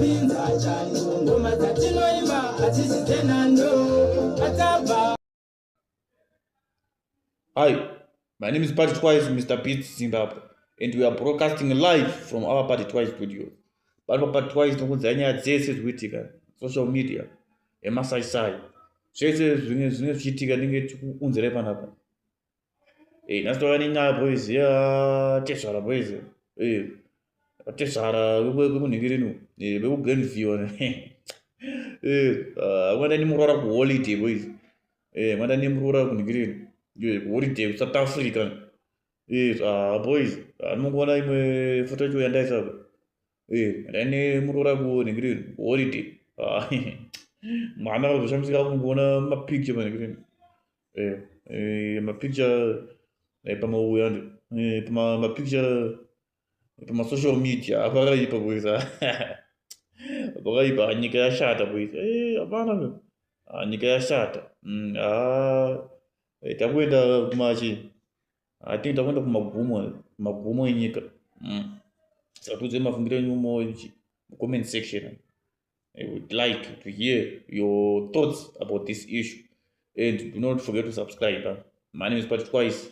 Tinopinza chando, ngoma dzatinoimba hadzisi dzenhando, atabva. Hi, my name is Party Twice, Mr. Beats Zimbabwe, and we are broadcasting live from our Party Twice studio. Pano Party Twice tinokuudzai nyaya dzese dzikuitika social media, emasaisai, zvese zvinenge zvichiitika tinenge tikuunzirai panapa. Nhasi tauya nenyaya, boys, yatezvara, boys. Tezvara vekunhingirini, vekuGlenview. Vakaenda nemuroora kuholiday, boys. Vakaenda nemuroora kunhingirini, kuholiday kuSouth Africa. Boys, anongoona imwe foto yacho yandaisa. Enda nemuroora kunhingirini, kuholiday. Mwana akazoshamisika kungoona mapicture manhingirini, mapicture pamauya, mapicture pamasocial media. Pakaipa, boys, pakaipa. Nyika yashata, boys. Hapana, nyika yashata. Takuenda kumachi, I think takuenda kumagumo, magumo enyika. Saka tiudzei mafungiro enyu mucomment section. I would like to hear your thoughts about this issue, and do not forget to subscribe. My name is Party Twice.